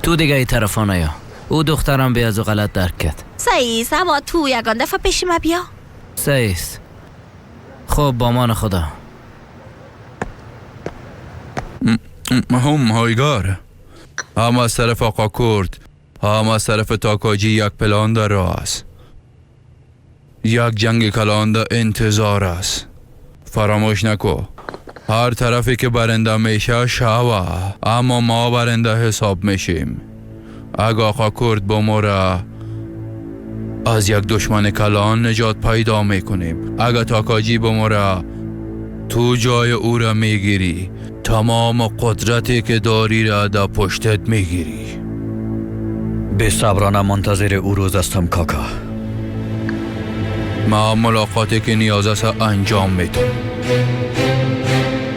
تو دیگه ای طرفا نیا. او دخترم بی از او غلط درک کرد. صحیح است، اما تو یگان دفعه پیش ما بیا. صحیح است. خب با مان خدا. هم هایگار، هم از طرف آقا کرد هم از طرف تاکاجی یک پلان در راه است. یک جنگ کلان در انتظار است. فراموش نکو هر طرفی که برنده میشه شوه، اما ما برنده حساب میشیم. اگه آقا کرد بموره از یک دشمن کلان نجات پیدا میکنیم. اگه تاکاجی بموره تو جای او را میگیری. تمام قدرتی که داری را در پشتت میگیری. به صبرانه منتظر او روز هستم کاکا. ما ملاقاتی که نیاز است انجام میدم.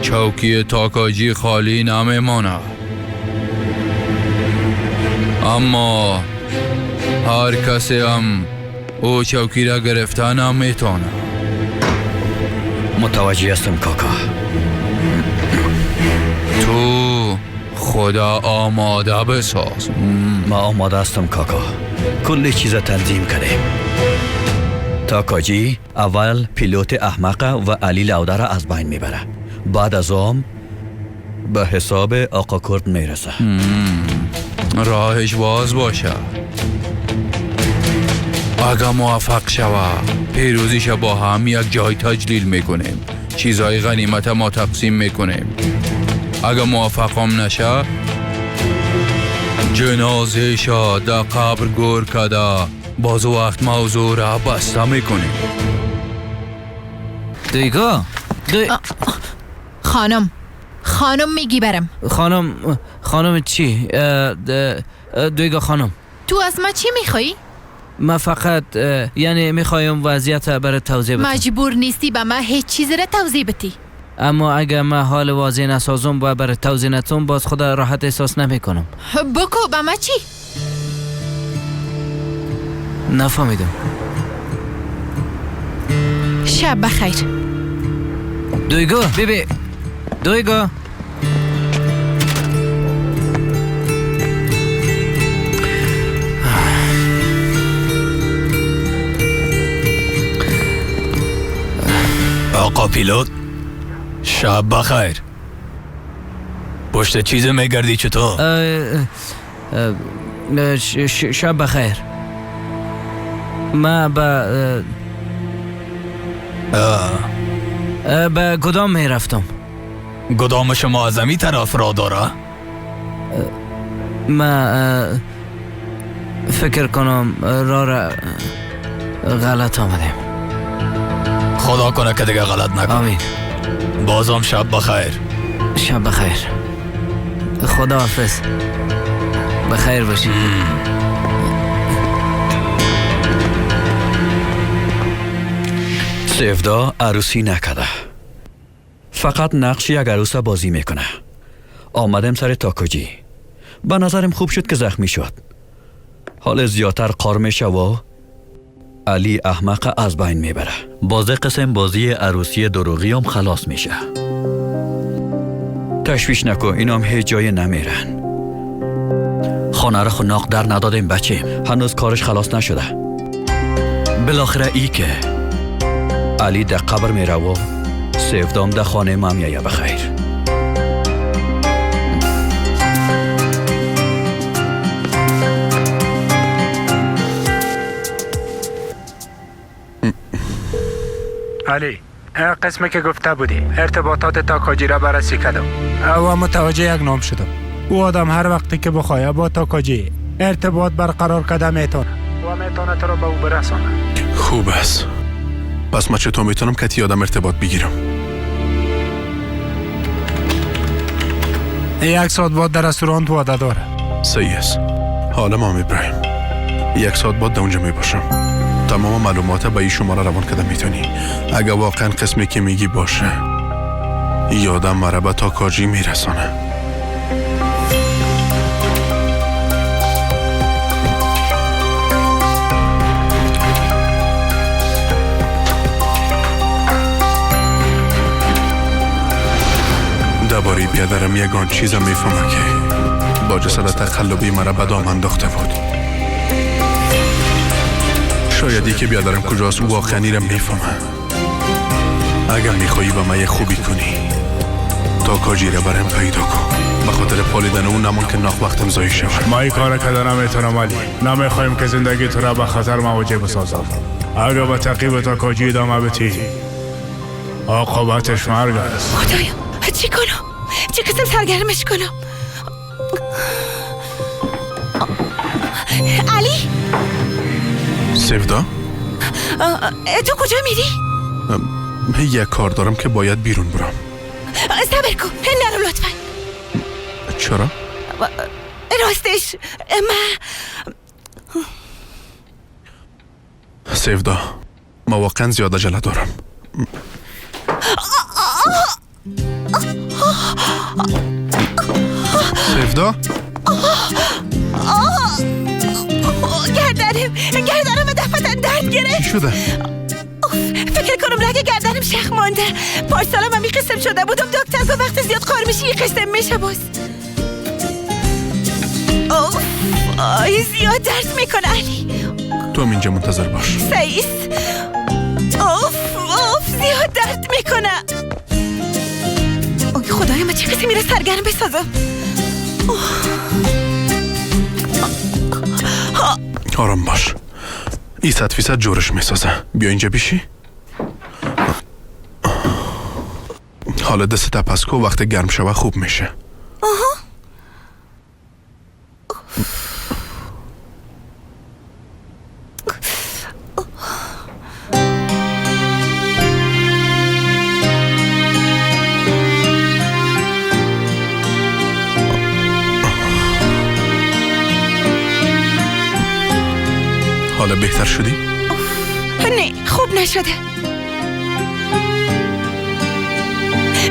چوکی تاکاجی خالی نمیمانه، اما هر کسی هم او چوکی را گرفته نمیتونه. متوجه هستم کاکا. تو خدا آماده بساز. ما آماده هستم کاکا. کل چیز تنظیم کردیم. تاکاجی اول پیلوت احمق و علی لوده را از بین میبره، بعد از آن به حساب آقا کرد میرسه. راهش باز باشه. اگه موفق شوه پیروزیش با هم یک جای تجلیل میکنیم. چیزهای غنیمت ما تقسیم میکنیم. اگه موفقم نشه جنازه شا در قبر گور کده، باز وقت موضوع را بسته میکنیم. دیگه خانم، خانم میگی برم. خانم، خانم چی؟ دیگه خانم تو از ما چی میخوایی؟ ما فقط یعنی میخوایم وضعیت برای توضیح بدم. مجبور نیستی به ما هیچ چیز را توضیح بدی. اما اگه ما حال واضح نسازم و برای توضیح نتون باز خود راحت احساس نمیکنم. بکو به ما چی؟ نفهمیدم. شب بخیر. دویگو بیبی، دویگو. آقا پیلوت شب بخیر. پشت چیز میگردی چطور؟ شب بخیر. ما به به گدام میرفتم. گدام شما از امی طرف را داره؟ ما فکر کنم را را غلط آمدیم. خدا کنه که دیگه غلط نکنم. آمین. بازم شب بخیر. شب بخیر. خدا حافظ. بخیر باشی. سفدا عروسی نکرده، فقط نقش یک عروسه بازی میکنه. آمدم سر تاکاجی. به نظرم خوب شد که زخمی شد. حال زیادتر قار میشه و علی احمق از بین میبره. بازه قسم بازی عروسی دروغی هم خلاص میشه. تشویش نکن، اینام هیچ جای نمیرن. خانه را خناق در ندادیم بچه، هنوز کارش خلاص نشده. بالاخره ای که علی در قبر میره و سفدام در خانه ما میایه. بخیر. علی، قسمی که گفته بودی ارتباطات تاکاجی را بررسی کردم و متوجه یک نام شدم. او آدم هر وقتی که بخواه با تاکاجی ارتباط برقرار کرده میتونه و میتونه تو را به او برسانه. خوب است. پس من چطور میتونم کتی آدم ارتباط بگیرم؟ یک ساعت بعد در رستوران وعده داره. صحیح است. حالا ما میبریم. یک ساعت بعد در اونجا میباشم. تمام معلومات به این شماره روان کده میتونی. اگه واقعا قسمی که میگی باشه، یادم مرا به تاکاجی میرسانه. درباره بیادرم یگان چیزم میفهمه که با جسد تقلبی مرا به دام انداخته بود. شاید یکی بیادرم کجاست او واقعا را میفهمه. اگر میخوایی به من خوبی کنی تاکاجی را برم پیدا کن. به خاطر پالیدن اون نمان که ناخ وقتم ضایع شود. ما این کار کده نمیتونم علی. نمیخوایم که زندگی تو را به خطر مواجه بسازم. اگر به تعقیب تاکاجی ادامه بدی عاقبتش مرگ است. خدایا چی کنم؟ چه قسم سرگرمش کنم؟ علی؟ سفدا؟ تو کجا میری؟ یک کار دارم که باید بیرون برم. صبر کن، نرو لطفا. چرا؟ راستش من سفدا، ما واقعا زیاد عجله دارم. سفدا؟ گردنم دفعتا درد گرفت. چی شده؟ فکر کنم رگ گردنم شخ مانده. پارسالم هم این قسم شده بودم. دکتر گفت وقت زیاد کار میشه این قسم میشه باز. آی زیاد درد میکنه علی. تو هم اینجا منتظر باش. سیس. اوف اوف زیاد درد میکنه. اوه خدایا من چه قسمی میره سرگرم بسازم. آرام باش. ای 100% جورش میسازه. بیا اینجا بیشی. حالا دست تپسکو وقت گرم شوه خوب میشه. آها. حالا بهتر شدی؟ نه خوب نشده.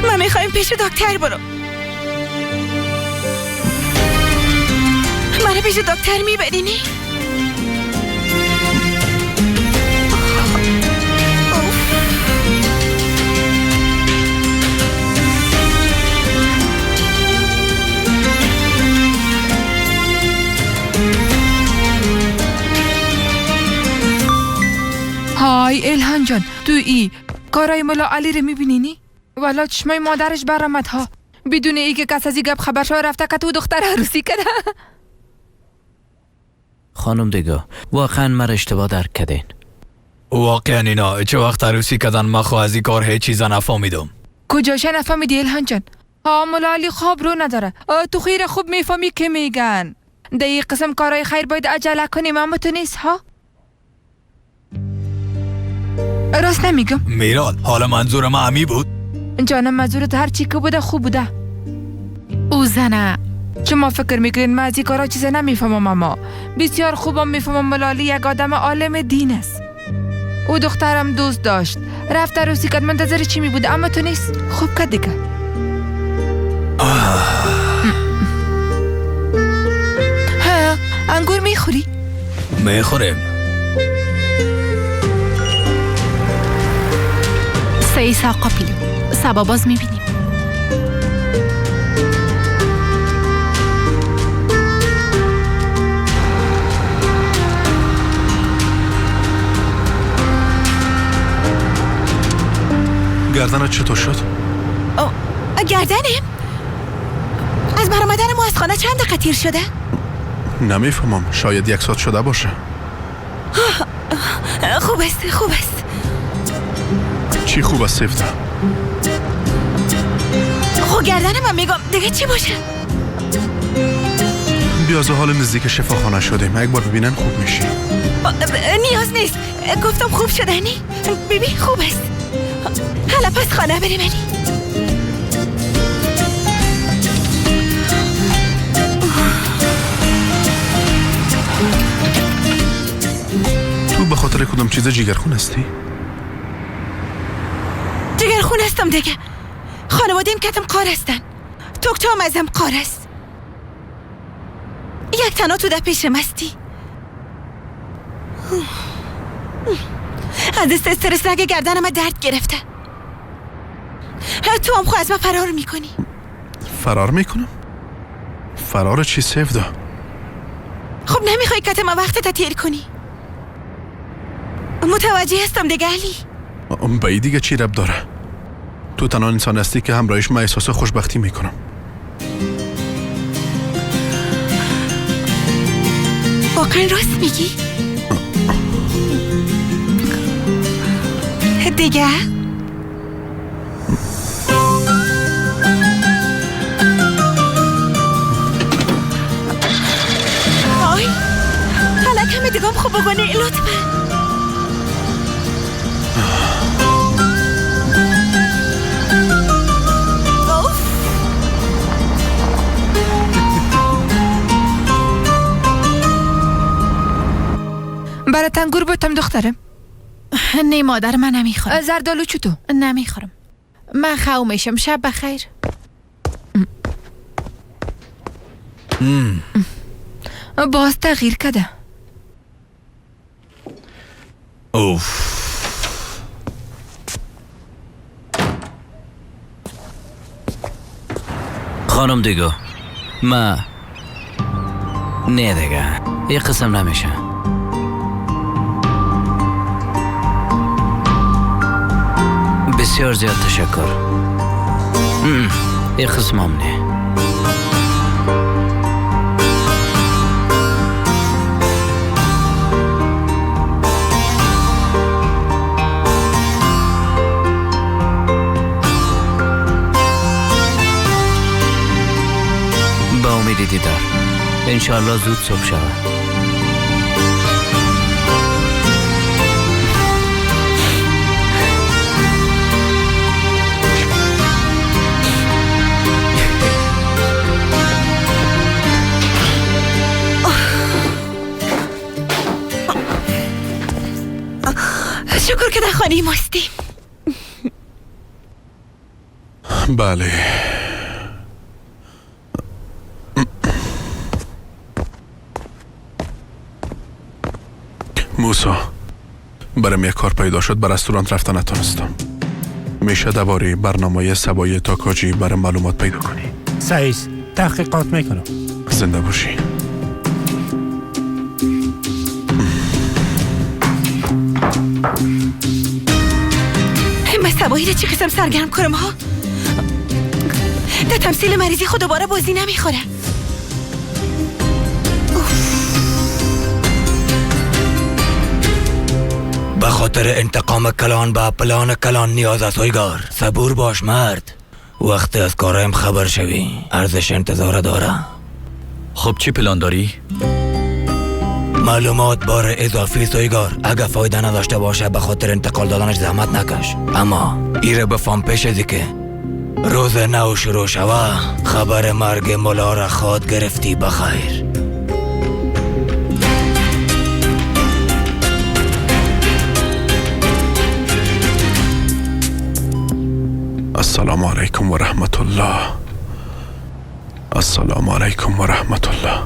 من میخوایم پیش دکتر برو. منو پیش دکتر میبری نه؟ های الهان جان، تو ای کارای ملا علی رو میبینی نی؟ والا چشمای مادرش برآمد ها، بدون ای که کس از این گپ خبر شو رفته که تو دختر عروسی کرده. خانم دیگه واقعا مرا اشتباه درک کردین. واقعا اینا چه وقت عروسی کردن من خو از این کار هیچ چیز نفهمیدم. کجاش نفهمیدی الهان جان؟ ها ملا علی خواب رو نداره. تو خیر خوب میفهمی که میگن در این قسم کارای خیر باید عجله کنیم، اما تو نیست ها. راست نمیگم میرال؟ حالا منظور ما امی بود؟ جانم منظورت هر چی که بوده خوب بوده. او زنه شما فکر میکنین من از این کارا چیز نمیفهمم، اما بسیار خوبم میفهمم. ملالی یک آدم عالم دین است. او دخترم دوست داشت، رفت عروسی کرد، منتظر چی می بوده؟ اما تو نیست. خوب که دیگه. ها انگور میخوری؟ میخوریم. سیس آقا پیلو سبا باز میبینیم. گردنت چطور شد؟ گردنم؟ از برآمدن ما از خانه چند دقیقه تیر شده؟ نمیفهمم، شاید 1 ساعت شده باشه. خوب است خوب است. چی خوب است سفته؟ خب گردن من میگم دیگه چی باشه؟ بیا حال نزدیک شفاخانه شدیم، یک بار ببینن خوب میشی. نیاز نیست، گفتم خوب شده. نی ببین خوب است. حالا پس خانه بریم علی. تو به خاطر کدام چیز جیگرخون هستی؟ جگرخون هستم دیگه. خانواده‌ام کتم قار هستن، دکترم ازم قار است. یک تنها تو در پیشم هستی. از دست استرس رگ گردنم درد گرفته. تو هم خو از من فرار میکنی. فرار میکنم؟ فرار چی سیفدا؟ خب نمیخوای کت ما وقت تا تیر کنی. متوجه هستم دیگه علی. به ای دیگه چی رب داره؟ تو تنها انسان هستی که همراهش من احساس خوشبختی میکنم. واقعا راست میگی؟ دیگه؟ آی حالا کمی دیگم خوب بکنی لطفا. برای تنگور بودم دخترم. نه مادر من نمیخورم. زردالو چطور؟ نمیخورم. من خو میشم. شب بخیر. باز تغییر کرده. اوف. خانم دیگه ما نه دیگه یه قسم نمیشه. بسیار زیاد تشکر. یه قسم هم نه. با امید دیدار. انشاءالله زود صبح شود. شکر که در خانه ماستیم. بله. موسا برام یک کار پیدا شد، به رستوران رفتن نتونستم. میشه درباره برنامه سبای تاکاجی برام معلومات پیدا کنی؟ صحیح، تحقیقات میکنم. زنده باشی. من سبایی را چی قسم سرگرم کنم ها؟ در تمثیل مریضی خود دوباره بازی نمیخوره. به خاطر انتقام کلان به پلان کلان نیاز است هویگار. صبور باش مرد، وقتی از کارایم خبر شوی ارزش انتظار داره. خب چی پلان داری؟ معلومات بار اضافی سویگار، اگه فایده نداشته باشه به خاطر انتقال دادنش زحمت نکش. اما ایره بفهم پیش از که روز نو شروع شوه خبر مرگ ملا را خواد گرفتی. بخیر. السلام علیکم و رحمت الله. السلام علیکم و رحمت الله.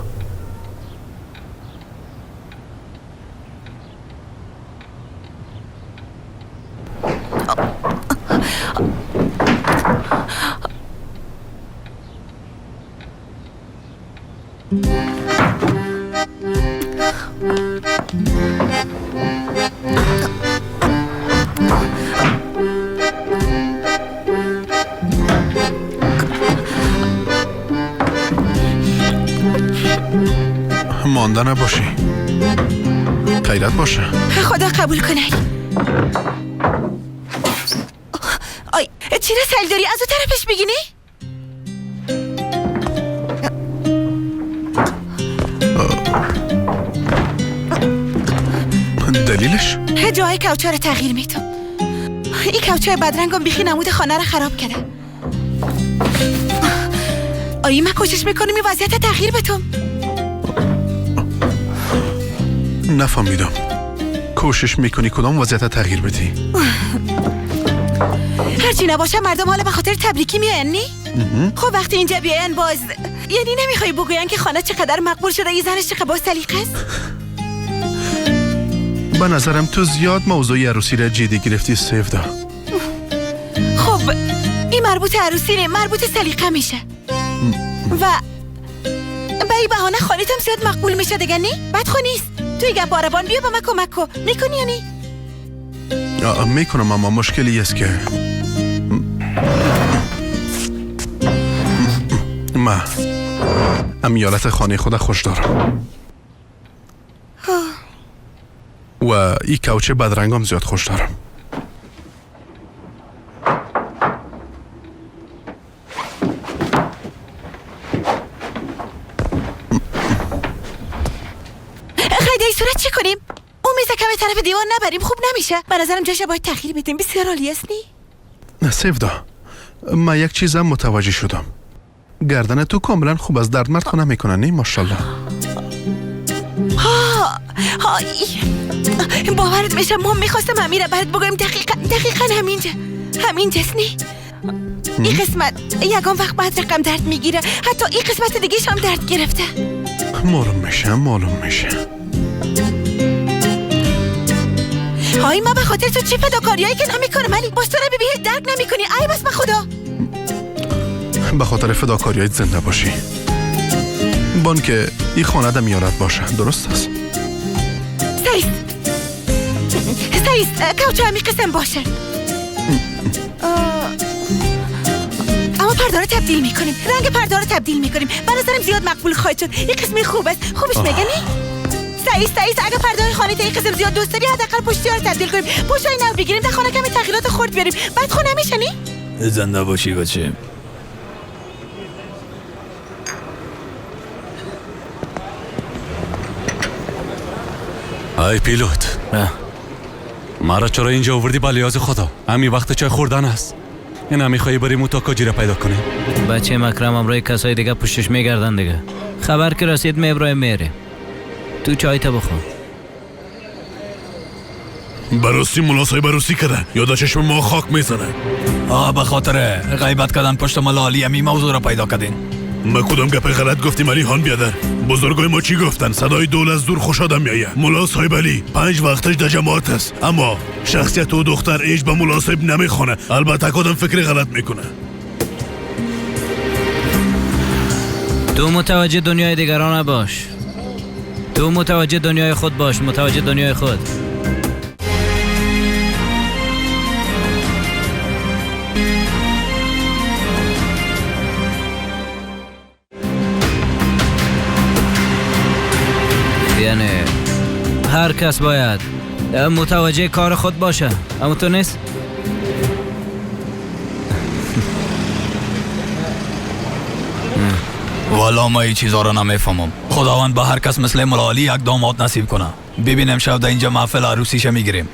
مانده نباشی. خیرت باشه. خدا قبول کنه. آی چرا سیل داری؟ از او طرفش بگینی؟ دلیلش؟ جای کوچه رو تغییر میتم. این کوچه بدرنگم بیخی نمود خانه رو خراب کرده. آیی من کوشش میکنم این وضعیت تغییر بتم. نفهمیدم. کوشش میکنی کدام وضعیت تغییر بدی؟ هرچی نباشه مردم حالا به خاطر تبریکی میاین نی؟ خب وقتی اینجا بیاین باز یعنی نمیخوای بگوین که خانه چقدر مقبول شده، این زنش چقدر با سلیقه است؟ به نظرم تو زیاد موضوع عروسی را جدی گرفتی سیفدا. خب این مربوط عروسی نه، مربوط سلیقه میشه. و به این بهانه خانه‌تم زیاد مقبول میشه دیگه نی؟ بد خو نیست. توی گپ عربان بیا به من کمک کو. میکنی یا نی؟ میکنم اما مشکلی است که ما امیالت خانه خود خوش دارم و این کوچه بدرنگام زیاد خوش دارم. خیلی صورت چی کنیم؟ اون میزه کمی طرف دیوار نبریم خوب نمیشه. به نظرم جاش باید تغییر بدیم. بسیار عالی است نی؟ نه سیفدا، من یک چیزم متوجه شدم. گردن تو کاملا خوب از درد مرد خو نمیکنه نی؟ ماشاءالله. های باورت میشه ما میخواستم امیر برات بگویم دقیقا همینجاست نی؟ این قسمت یگان وقت بعد رقم درد میگیره، حتی این قسمت دیگه هم درد گرفته. معلوم میشه. های ما به خاطر تو چه فداکاریایی که نمیکنم علی، باز تو رو ببین درک نمیکنی. ای بس به خدا به خاطر فداکاریایت زنده باشی. بان که این خانه در میارت باشه، درست است؟ سایست کوچه همی قسم باشه. اما پرده رو تبدیل میکنیم، رنگ پرده رو تبدیل میکنیم. به نظرم زیاد مقبول خواهد شد. این قسمی خوب است. خوبش میگه نی؟ سایست اگه پرده خانه تا این قسم زیاد دوست داری حداقل پشتی ها رو تبدیل کنیم، پشتای نو بگیریم، در خانه کمی تغییرات خرد بیاریم. بعد خونه میشه نی؟ زنده باشی بچه. ای پیلوت، مرا چرا اینجا آوردی؟ با لیاز خدا همین وقت چای خوردن است. این میخوایی بریم تاکاجی را پیدا کنیم؟ بچه مکرم امروی کسای دیگه پشتش میگردن دیگه. خبر که رسید میبرای میره. تو چای تا بخور. بررسی ملا صاحب عروسی کرده یا در چشم ما خاک میزنه. به خاطر غیبت کردن پشت ملالی همی موضوع را پیدا کردین. ما کدام گپ غلط گفتیم علی خان بیادر؟ بزرگای ما چی گفتن؟ صدای دول از دور خوش آدم میایه. ملا صاحب علی 5 وقتش در جماعت است، اما شخصیت و دختر ایش به ملا صاحب نمیخونه. البته کدام فکر غلط میکنه. تو متوجه دنیای دیگران نباش، تو متوجه دنیای خود باش، متوجه دنیای خود. یعنی هر کس باید متوجه کار خود باشه، اما تو نیست؟ والا ما این چیزا رو نمیفهمم. خداوند به هر کس مثل ملالی یک داماد نصیب کنه. ببینم شب در اینجا محفل عروسیش میگیریم.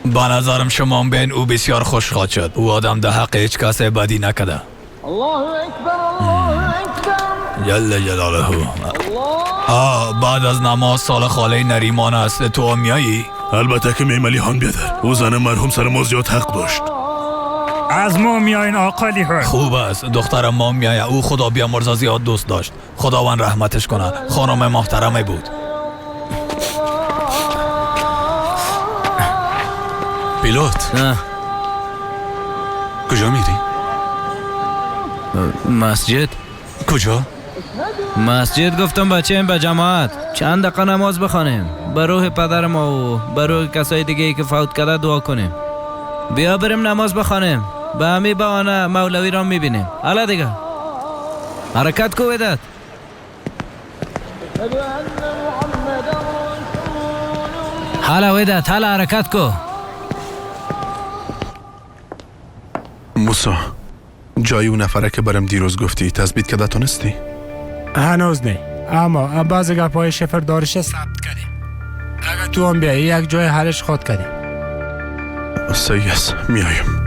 به نظرم شما بین او بسیار خوش خواهد شد. او آدم در حق هیچ کس بدی نکده. الله اکبر، الله اکبر، جل جلاله. بعد از نماز سال خاله نریمان است. تو هم میایی؟ البته که میم علی خان بیادر. او زن مرحوم سر ما زیاد حق داشت. از ما میاین آقا علی خان. خوب است، دخترم ما میایه. او خدا بیامرزه زیاد دوست داشت. خداوند رحمتش کنه. خانم محترمه بود. پیلوت، کجا میری؟ مسجد. کجا؟ مسجد گفتم بچه به جماعت چند دقیقه نماز بخوانیم، به روح پدر ما و به روح کسای دیگه ای که فوت کرده دعا کنیم. بیا بریم نماز بخوانیم، به همی بهانه مولوی را میبینیم. حالا دیگه حرکت کو وداد. حالا وداد، حالا حرکت کو. موسی، جای اون نفره که برم دیروز گفتی تثبیت کرده تونستی؟ هنوز نه، اما بعضی گپای شفر دارش ثبت کردیم. اگر تو هم بیایی یک جای حلش خود کردیم. صحیح است، میایم.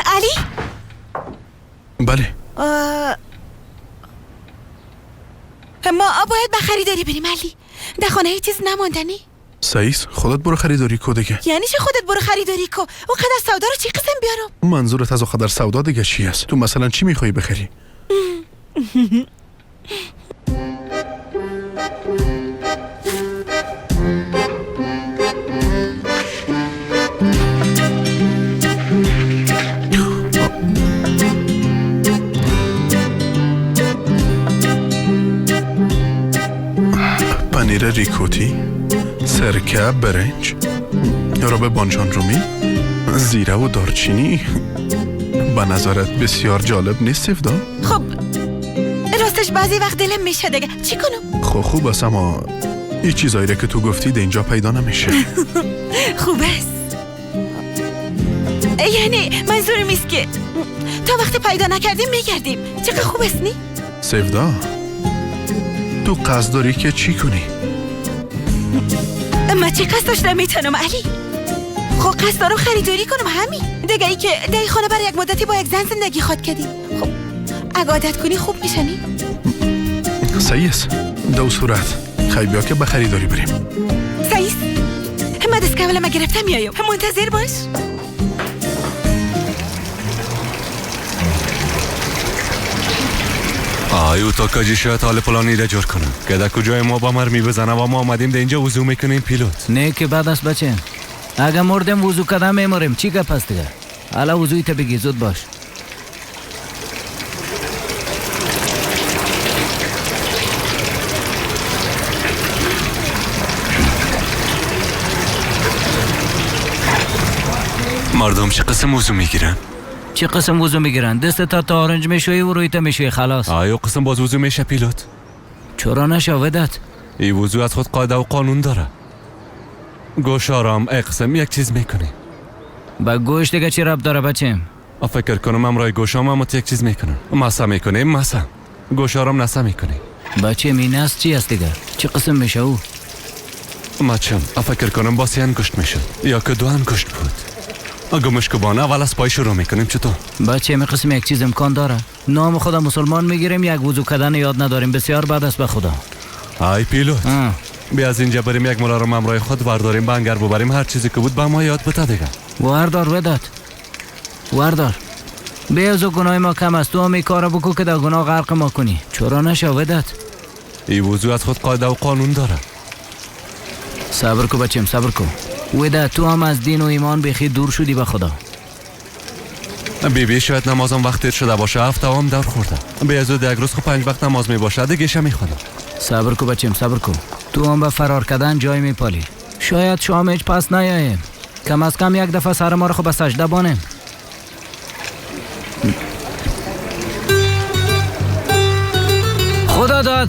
علی؟ بله. ما باید به خریداری بریم علی. در خانه هیچ چیز نماندنی؟ صحیح، خودت برو خریداری کو دیگه. یعنی چه خودت برو خریداری کو؟ او قدر سودا رو چی قسم بیارم؟ منظورت از قدر سودا دیگه چی است؟ تو مثلا چی میخوای بخری؟ پنیر ریکوتی، سرکه، برنج، رب بانجان رومی، زیره و دارچینی. به نظرت بسیار جالب نیست سفدا؟ خب راستش بعضی وقت دلم میشه دیگه، چی کنم؟ خب خوب است، اما این چیزایی را که تو گفتی در اینجا پیدا نمیشه. خوب است، یعنی منظورم است که تا وقتی پیدا نکردیم میگردیم. چقدر خوب است نی؟ سفدا تو قصد داری که چی کنی؟ من چه قصد داشتم میتونم علی؟ خب قصد دارم خریداری کنم، همین دیگه. ای که در خانه برای یک مدتی با یک زن زندگی خواد کردی، خب اگه عادت کنی خوب میشنی. صحیح است، دو صورت خیلی بیا که به خریداری بریم. صحیح است، من دست کولم گرفتم میایم، منتظر باش. آیو تاکاجی شاید حال پلانی را جور کنم که در کجای ما با مر میبزنه و ما آمدیم در اینجا وضو میکنیم. پیلوت نه که بعد است بچه، اگه مردم وضو کردم میموریم. چی گپ است دیگه؟ حالا وضوی تا بگی، زود باش. مردم چه قسم وضو میگیرن؟ چه قسم وضو میگیرن؟ دست تا آرنج میشوی و رویت میشوی خلاص. آیا قسم باز وضو میشه پیلوت؟ چرا نشه ودت؟ ای وضو از خود قاعده و قانون داره. گوش آرام ای قسم یک چیز میکنی. با گوش دیگه چی رب داره بچیم؟ فکر کنم امرای گوشام هم یک چیز میکنم. مسا میکنیم مسا. گوش آرام نسا میکنی. بچه می نست چی است دیگه؟ چه قسم میشه او؟ مچم فکر کنم با سه انگشت میشد یا که دو انگشت بود. اگه مشکبانه اول از پای شروع میکنیم چطور؟ بچه می قسم یک چیز امکان داره. نام خدا مسلمان میگیریم یک وضو کردن یاد نداریم. بسیار بد است به خدا. ای پیلوت بیا از اینجا بریم یک ملا رو همراه خود ورداریم بنگر ببریم، هر چیزی که بود به ما یاد بده دیگه. وردار ودت وردار. بیا از گناه ما کم است، تو هم این کارو بکو که در گناه غرق ما کنی. چرا نشه ودت؟ ای وضو از خود قاعده و قانون داره. صبر کو بچیم صبر کو. ودا تو هم از دین و ایمان بیخی دور شدی به خدا. بی بی شاید نمازم وقت دیر شده باشه، هفته هم در خورده. بی از یک روز خو 5 وقت نماز می باشه دیگه شه میخوانم. صبر کو بچیم صبر کو. تو هم به فرار کردن جای میپالی. شاید شام هیچ پس نیاییم. کم از کم یک دفعه سر ما رو خو به سجده بانیم. خدا داد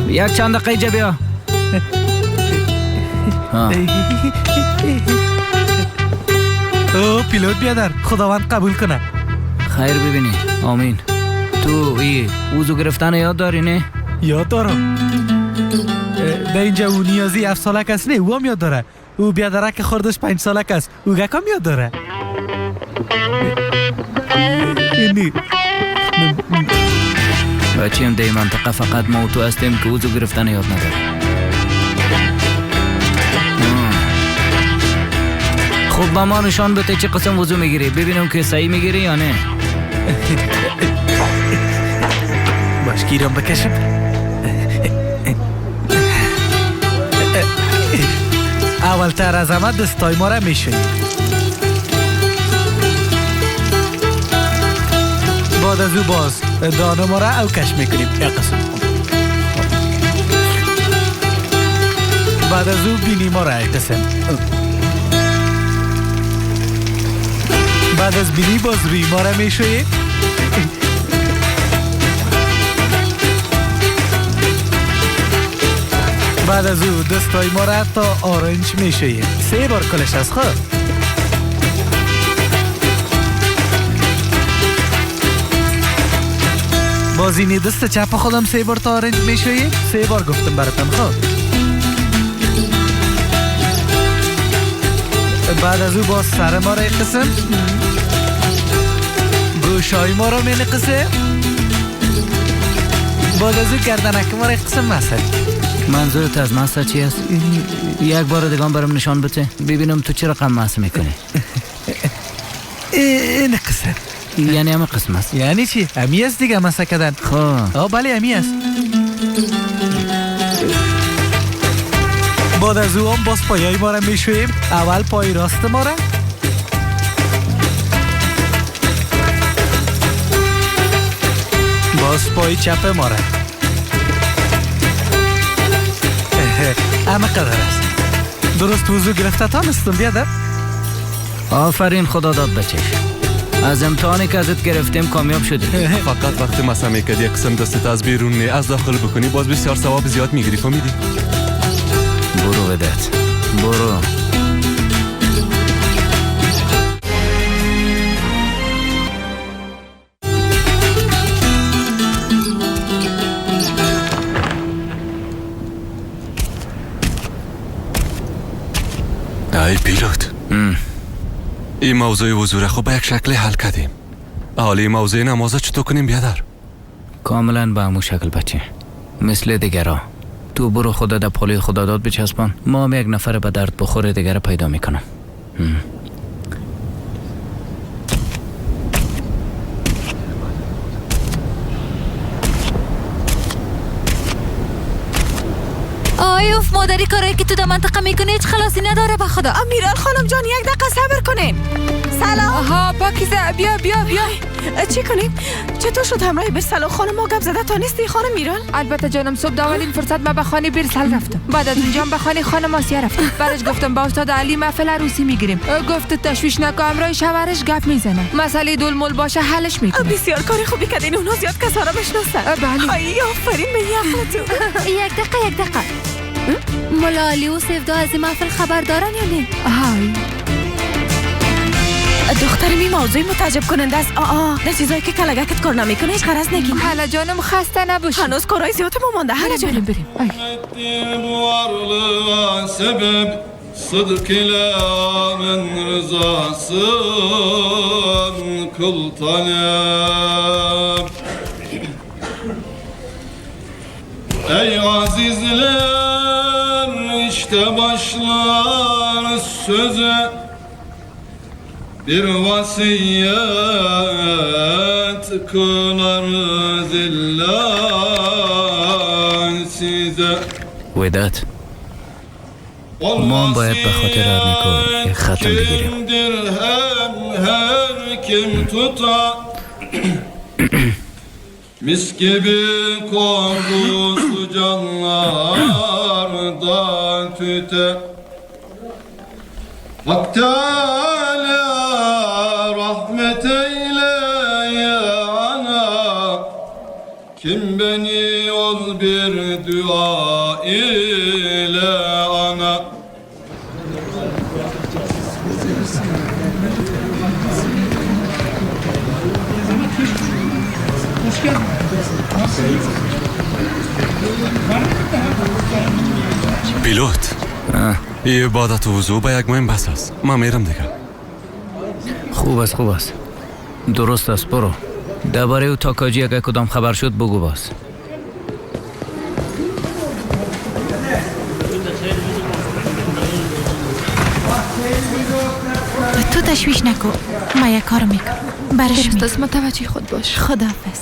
یک چند دقیقه اینجا بیا. او پیلوت بیادر، خداوند قبول کنه. خیر ببینی، آمین. تو ای وضو گرفتن یاد داری نه؟ یاد دارم. در اینجا او نیازی 7 ساله کس نه، او هم یاد داره. او بیادره که خوردش 5 ساله کس، او گکام یاد داره. بچیم در منطقه فقط ما و تو هستیم که وضو گرفتن یاد نداره. خب با ما نشان بده چه قسم وضو میگیری، ببینم که صحیح میگیری یا نه. باش گیرم بکشم. اول تر از همه دستای ما را میشویم، بعد از او باز دانه ما را اوکش میکنیم یک قسم، بعد از او بینی ما را یک قسم، بعد از بینی باز روی ما را میشویم، بعد از او دستای ما را تا آرنج میشویم. 3 بار کلش از خود. باز اینی دست چپ خودم 3 بار تا آرنج میشویم. 3 بار گفتم براتم. خب بعد از او باز سر ما را یک قسم، گوشای ما را می قسم، بعد از او گردنک ما را یک قسم مسد. منظورت از مسد چی است؟ یک بار دیگه برام نشان بده ببینم تو چه رقم مسد میکنی. این قسم یعنی همه قسم است. یعنی چی؟ همی است دیگه مسد کردن. خب بله همی است. بعد از او هم باز پایای ما را میشویم. اول پای راست ما را، باز پای چپ ما را، اما قدر است. درست وضو گرفته تانستم بیادر. آفرین خدا داد بچه، از امتحانی که ازت گرفتیم کامیاب شدی. فقط وقتی مسح میکردی یک قسم دستت از بیرون نه از داخل بکنی باز بسیار ثواب زیاد میگیری، فهمیدی؟ برو ودت، برو. ای پیلوت، این موضوع وضو را خب به یک شکل حل کردیم. حالا این موضوع نماز چطور کنیم بیادر؟ کاملا به همون شکل بچه، مثل دیگرا. تو برو خدا در پالوی خدا داد بچسبان، ما هم یک نفر به درد بخور دیگر پیدا میکنم. آی اوف مادری، کارایی که تو در منطقه میکنی هیچ خلاصی نداره به خدا. امیرال خانم جان یک دقیقه صبر کنین. سلام. آها پاکیزه، بیا بیا بیا. چی کنیم؟ چطور شد همراه برسل خانم ما گپ زده تا نیستی خانم میرال؟ البته جانم، صبح در اولین فرصت ما به خانه برسل رفتم، بعد از اونجا به خانه خانم آسیا رفتم. برش گفتم با استاد علی محفل عروسی میگیریم. گفت تشویش نکن، همراه شوهرش گپ میزنه، مسئله دلمل باشه حلش میکنه. بسیار کار خوبی کردین، اونا زیاد کسا را بشناسن. بله. ای آفرین به عقل تو. یک دقیقه یک دقیقه، ملا علی و سفدا از این محفل خبر دارن یا نه؟ های دخترم این موضوع متعجب کننده است. آ در چیزایی که کلگکت کار نمیکنه هیچ غرض نگی. حالا جانم خسته نباشی، هنوز کارهای زیاد ما مانده. حالا جانم بریم. صدق ile men rızasın kıl talep. Ey azizler, işte başlar söze bir vasiyet kılar zillah size. وداد، ما باید به خاطر ارنیکو یک ختم بگیریم. Her kim tutar mis gibi korkusu canlardan tüter. Hak Teala rahmet eyle ya ana, kim beni ol bir dua ile ana. پیلوت، این عبادت و وضو به یک مهم بس است. من میرم دیگه. خوب است خوب است، درست است، برو. درباره او تاکاجی اگر کدام خبر شد بگو باز. تو تشویش نکن، من یک کار میکنم برش. درست است، متوجه خود باش. خداحافظ.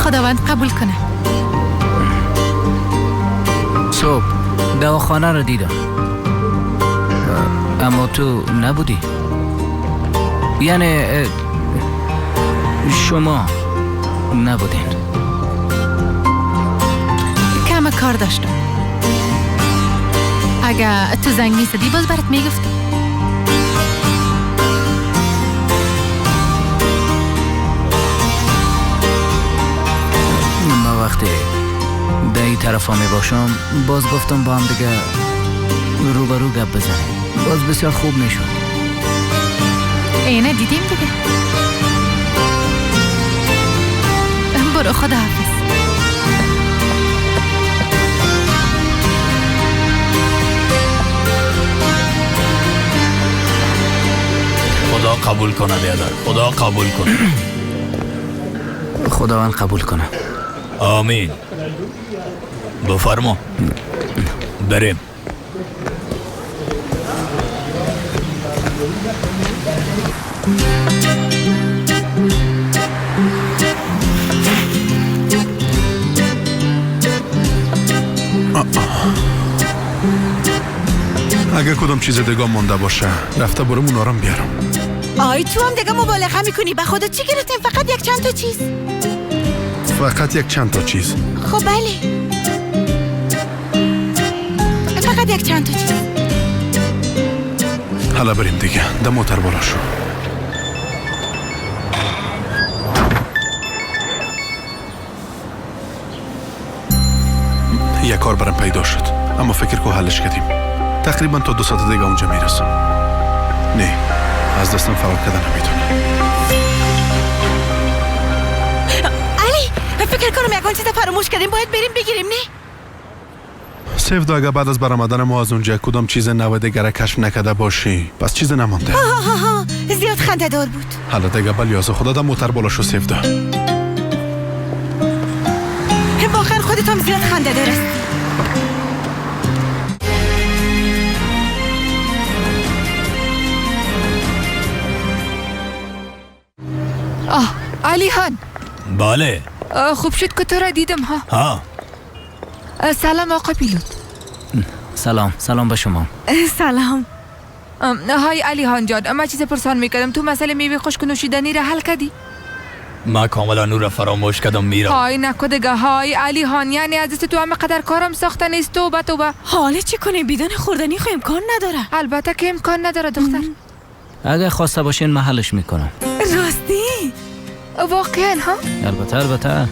خداوند قبول کنه. صبح دواخانه را دیدم، اما تو نبودی. یعنی شما نبودین. کم کار داشتم. اگه تو زنگ میزدی باز برات میگفتم. من وقتی در این طرف ها می باشم باز گفتم با هم دیگه روبرو گپ بزنیم، باز بسیار خوب میشد. اینه دیدیم دیگه. برو خداحافظ. خدا قبول کنه بیادر، خدا قبول کنه. خداوند قبول کنه. آمین. بفرما بریم. اگه کدام چیز دیگه مونده باشه رفته برم اونا رو بیارم. آی تو هم دیگه مبالغه میکنی. به خودت چی گرفتیم؟ فقط یک چند تا چیز. فقط یک چند تا چیز. خب بله، فقط یک چند تا چیز. حالا بریم دیگه. ده موتر بالا شو. یک کار برام پیدا شد، اما فکر کو حلش کردیم. تقریبا تا 2 ساعت دیگه اونجا میرسم. نه، از دستم فرار کردن نمیتونم. علی فکر کنم یکان چیز فراموش کردیم، باید بریم بگیریم. نه سیفدا، اگه بعد از برآمدن ما از اونجا کدام چیز نو دیگر کشف نکرده باشی پس چیز نمانده. ها زیاد خنده دار بود. حالا دیگه بلیاز خدا در موتر بالا شو سیفدا. واقعا خودت هم زیاد خنده دار است. آه علی هان. بله. خوب شد که تو را دیدم. ها ها. سلام آقا پیلوت. سلام، سلام به شما. سلام. های علی هان جان، ما چیز پرسان میکردم. تو مسئله میوه خشک نوشیدنی را حل کردی؟ ما کاملا نور را فراموش کردم میرم. های نکو دیگه. های علی هان، یعنی از دست تو همه قدر کارم ساخته نیست. توبه توبه. حالا چی کنیم؟ بدون خوردنی خو امکان نداره. البته که امکان نداره دختر. اگه خواسته باشین من حلش میکنم. راستی؟ واقعا ها؟ البته البته.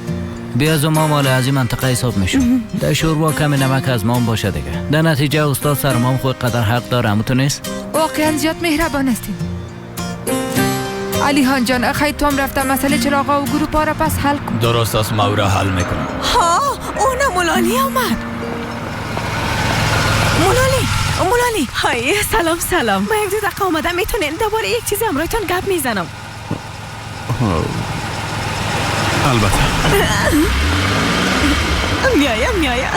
بیا از ما مال از این منطقه حساب میشه. در شوربا کمی نمک از ما باشه دیگه. در نتیجه استاد سرمام خود قدر حق داره. همون تو نیست؟ واقعا زیاد مهربان هستین علی هان جان. خیلی توم رفتم مسئله چراغا و گروپ ها را پس حل کن. درست است، ما او را حل میکنم. ها اونم مولالی آمد. مولالی مولالی. های سلام سلام. من یک دو دقیقه آمدم، میتونین دوباره یک چیزی همراهتان گپ میزنم؟ البته. میایم میایم.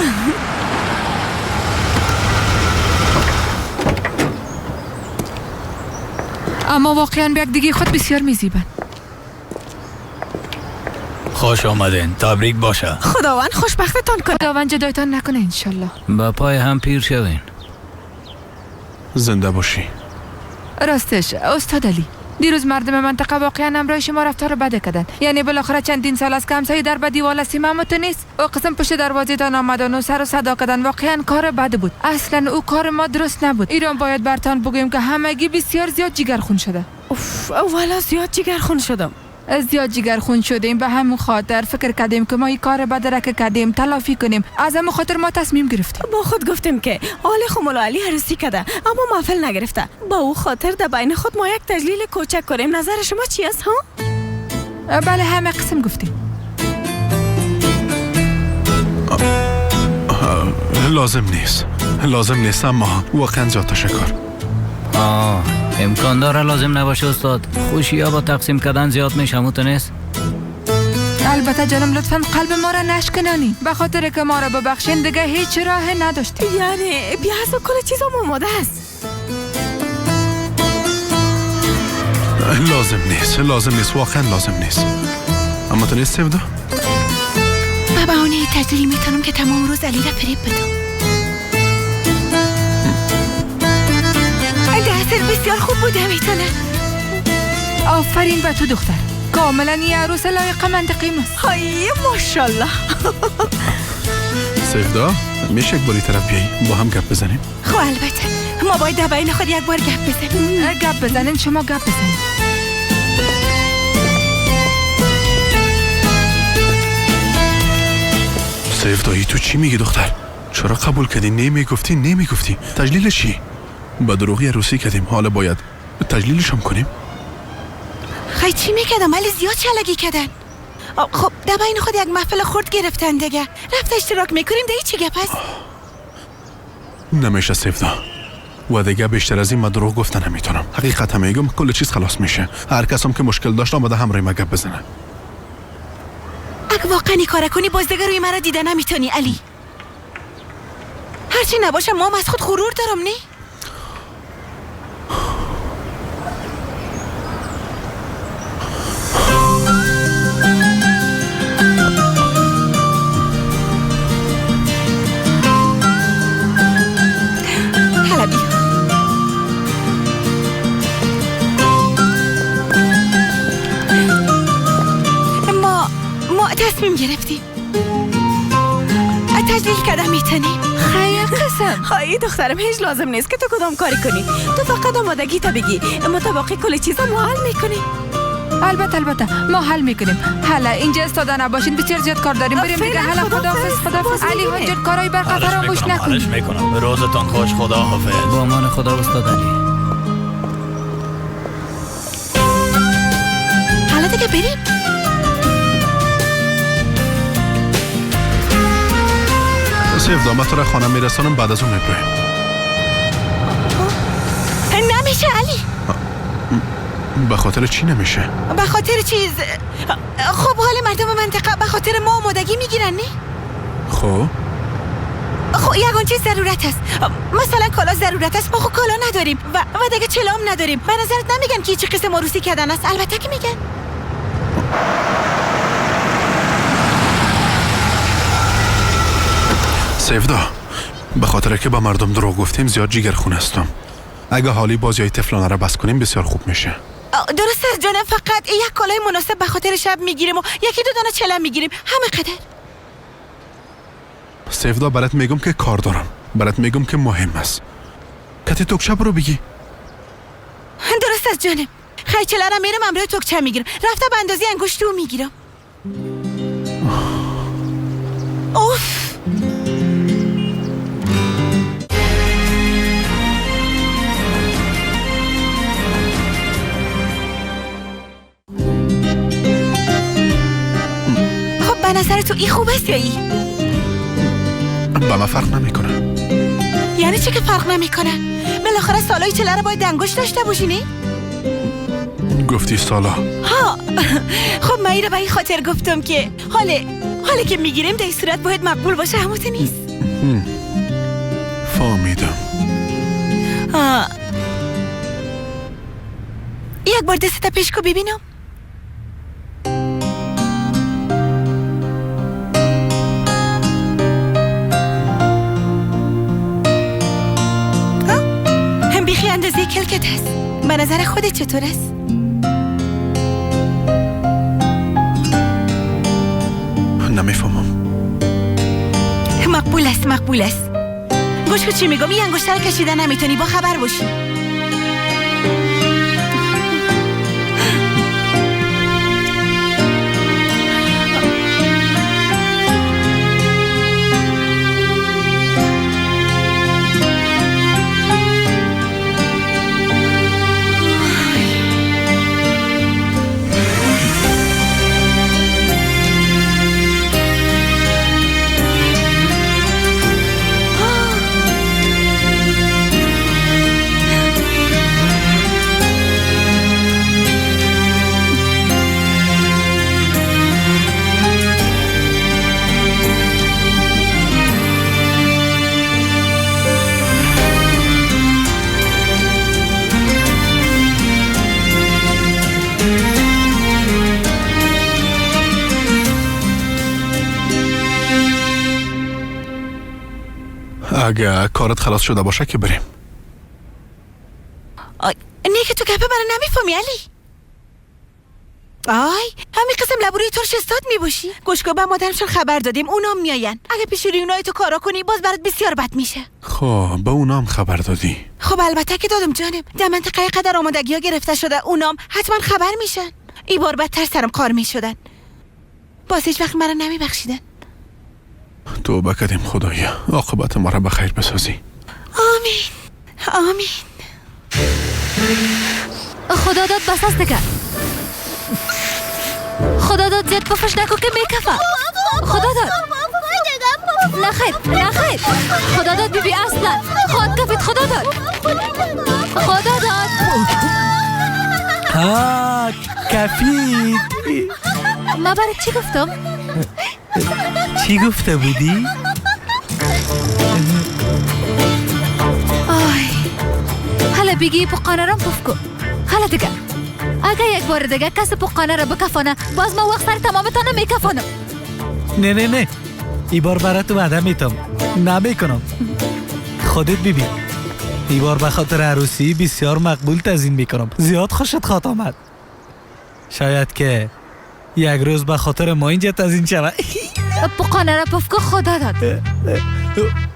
اما واقعا به یک دیگه خود بسیار میزیبند. خوش آمدین، تبریک باشه. خداوند خوشبختتان کنه. خداوند جدایتان نکنه انشالله. با پای هم پیر شوین. زنده باشی. راستش استاد علی، دیروز مردم منطقه واقعا همراه شما رفتار بد کردن. یعنی بالاخره چندین سال است که همسایه در به دیوال هستیم، اما تو نیست. او قسم پشت دروازه تان آمدن و سر و صدا کردن. واقعا کار بد بود. اصلا او کار ما درست نبود. ایران باید برتان بگویم که همگی بسیار زیاد جگرخون شده. اوف والا زیاد جگرخون شدم. زیاد جگرخون شدیم. به همون خاطر فکر کردیم که ما این کار بد را که کردیم تلافی کنیم. از همون خاطر ما تصمیم گرفتیم. با خود گفتیم که آل خمول علی عروسی کرده اما محفل نگرفته. با او خاطر در بین خود ما یک تجلیل کوچک کنیم. نظر شما چی است ها؟ بله همه قسم گفتیم. لازم نیست، لازم نیست، اما واقعا زیاد تشکر. امکان داره لازم نباشه استاد. خوشی ها با تقسیم کردن زیاد میشه. همون تو نیست؟ البته جانم لطفا قلب ما را نشکنانی. به خاطر که ما را ببخشین دیگه هیچ راه نداشتیم. یعنی بیا از کل چیزم آماده است. لازم نیست، لازم نیست، واقعا لازم نیست. اما تو نیست سیفدا؟ به بهانه تجلیل میتونم که تمام روز علی را فریب بدم. دستت بسیار خوب بوده میتونه. آفرین به تو دختر، کاملا یه عروس لایق منطقی ماست. های ماشاءالله. سیفدا میشه یک باری طرف بیایی با هم گپ بزنیم؟ خب البته ما باید در بین خود یک بار گپ بزنیم. گپ بزنین، شما گپ بزنین. سیفدایی تو چی میگی دختر؟ چرا قبول کردی؟ نمیگفتی نمیگفتی. تجلیل چی؟ با دروغی عروسی کردیم، حالا باید تجلیلش هم کنیم؟ خیلی چی میکردم ولی زیاد چلگی کردن. خب در بین خود یک محفل خرد گرفتن دیگه. رفت اشتراک میکنیم دیگه. چی گپ است؟ نمیشه سیفدا، و دیگه بیشتر از این من دروغ گفتن نمیتونم. حقیقت هم میگم کل چیز خلاص میشه. هر کس هم که مشکل داشت آمده همراه ما گپ بزنه. اگه واقعا این کار کنی باز دیگه روی مرا دیده نمیتونی علی. هرچی نباشه ما از خود غرور دارم. نه حالا بیا. تصمیم گرفتیم. تجلیل کردم میتونیم. خیر قسم. خواهی دخترم هیچ لازم نیست که تو کدام کاری کنی. تو فقط آمادگی تا بگی. مطابق کل چیزا ما حل میکنیم. البته ما حل میکنیم. حالا اینجا استاده نباشین، بسیار زیاد کار داریم. بریم دیگه. حالا خداحافظ. خداحافظ علی هانجان، کارهای برق فراموش نکنید. میکنم. روزتان خوش. خداحافظ. با امان خدا استاد علی. حالا دیگه بریم. سیفدا من تو را خانه میرسانم، بعد از اون میبریم. نمیشه علی. به خاطر چی نمیشه؟ به خاطر چیز. خب حال مردم منطقه به خاطر ما آمادگی میگیرن نه؟ خب یگان چیز ضرورت است. مثلا کالا ضرورت است، ما خب کالا نداریم و دیگه چلام نداریم. به نظرت نمیگن که چه قسم عروسی کردن است؟ البته که میگن. سیفدا به خاطر که با مردم دروغ گفتیم زیاد جیگرخون هستم. اگه حالی بازیای طفلانه را بس کنیم بسیار خوب میشه. درست است جانم، فقط یک کالای مناسب به خاطر شب میگیریم و یکی دو دانه چلم میگیریم، همه قدر. سیفدا برات میگم که کار دارم، برات میگم که مهم است. کتی توکچه برو بگی. درست است جانم. خیلی چله را میرم امروز توکچه میگیرم. رفته به اندازه انگشت تو میگیرم. اوف. به نظر تو این خوب است یا ای؟ با ما فرق نمیکنه. یعنی چی که فرق نمیکنه؟ بالاخره سالای چله رو باید انگشت داشته باشی نه؟ گفتی سالا. ها خب من این رو به این خاطر گفتم که حاله که میگیریم در این صورت باید مقبول باشه، هموت نیست. فهمیدم. یک بار دستت پیش کو ببینم. بیخی اندازه کلکت هست. به نظر خودت چطور است؟ نمیفهمم. مقبول است، مقبول است. گوش کن چی میگم. این انگشتر کشیده نمیتونی، با خبر باشی. اگه کارت خلاص شده باشه که بریم. نه که تو گپه برای نمیفهمی علی. آی همین قسم لبوری ترش استاد میباشی. گوش کن، به مادرمشون خبر دادیم، اونام میاین. اگه پیش روی اونای تو کارا کنی باز برات بسیار بد میشه. خب به اونام خبر دادی؟ خب البته که دادم جانم. در منطقه قدر آمادگی ها گرفته شده، اونام حتما خبر میشن. ای بار بدتر سرم کار میشدن. باز هیچ وقت مرا نمیبخشیدن. توبه کردیم خدایا، عاقبت ما را به خیر بسازی. آمین آمین. خدا داد بس است دیگه. خدا داد زیاد پفش نکن که میکفه. خدا داد نه خیر نه خیر. خدا داد بیبی اصلا خود کفید. خدا داد خدا داد. ها کفید. ما برای چی گفتم؟ چی گفته بودی؟ آی حالا بگی پقانه را پف کن. حالا دیگه اگه یک بار دیگه کس پقانه را بکفانه باز ما وقت سر تمامتانه میکفانم. نه نه نه، ای بار برای تو وعده میتم نمیکنم. خودت ببین، ای بار به خاطر عروسی بسیار مقبول تزیین میکنم. زیاد خوشت خواهد آمد. شاید که یک روز به خاطر ما اینجا تزین شود. پقانه را پف که خدا داد.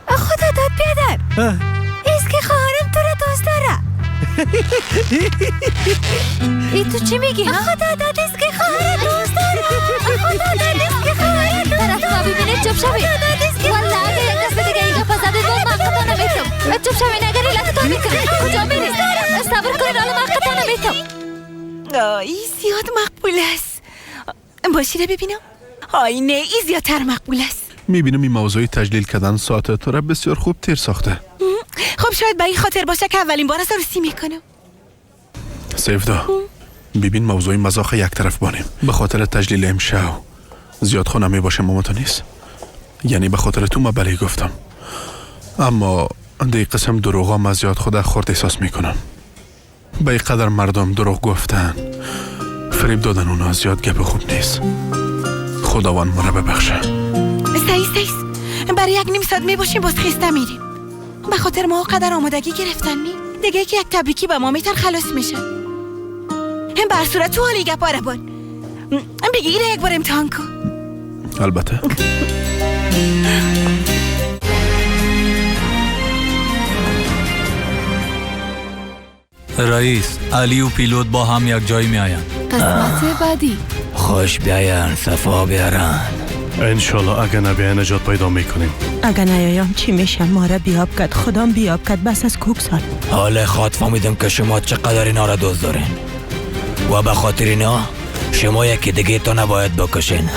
خدا داد بیادر، ایست که خواهرم تو را دوست داره. ای تو چی میگی؟ خدا داد ایست که خواهرم دوست داره. خدا داد ایست که خواهرم دوست داره. طرف ما ببینید چپ شوی. والله اگه یک دست دیگه این گپا زدید باز من قطع نمیتم. چپ شوی نگری لطتان میکنم. کجا میری؟ صبر کنید حالا من قطع نمیتم. ای زیاد مقبول است. باشی را ببینم. آی نه، ای زیادتر مقبول است. میبینم این موضوع تجلیل کردن ساعت تو را بسیار خوب تیر ساخته. خب شاید به این خاطر باشه که اولین بار از عروسی میکنم. سیفدا ببین، موضوع مزاح یک طرف بانیم. به خاطر تجلیل امشب زیاد خونه میباشه ماما تو نیست، یعنی به خاطر تو ما بله گفتم، اما دی قسم دروغا ما زیاد خود خورد احساس میکنم. به این قدر مردم دروغ گفتن، فریب دادن اونا زیاد گپ خوب نیست. خداوند ما را ببخشه. سعیس برای یک نیم ساعت میباشیم باز خسته میریم. به خاطر ما قدر آمادگی گرفتن نی دیگه که یک تبریکی به ما میتن خلاص میشه. هم بر صورت تو حالی گپ آره بان بگی ایره یک بار امتحان کن. البته. رئیس، علی و پیلوت با هم یک جای می آیند. قسمت بعدی. خوش بیاین، صفا بیارن. انشالله اگه نبیای نجات پیدا میکنیم. اگه نیایم چی میشه؟ ما را بیاب کرد، خودم بیاب کرد، بس از کوک سال. حال خواد فهمیدم که شما چقدر اینا را دوست دارین و به خاطر اینا شما یکی دیگه تو نباید بکشین.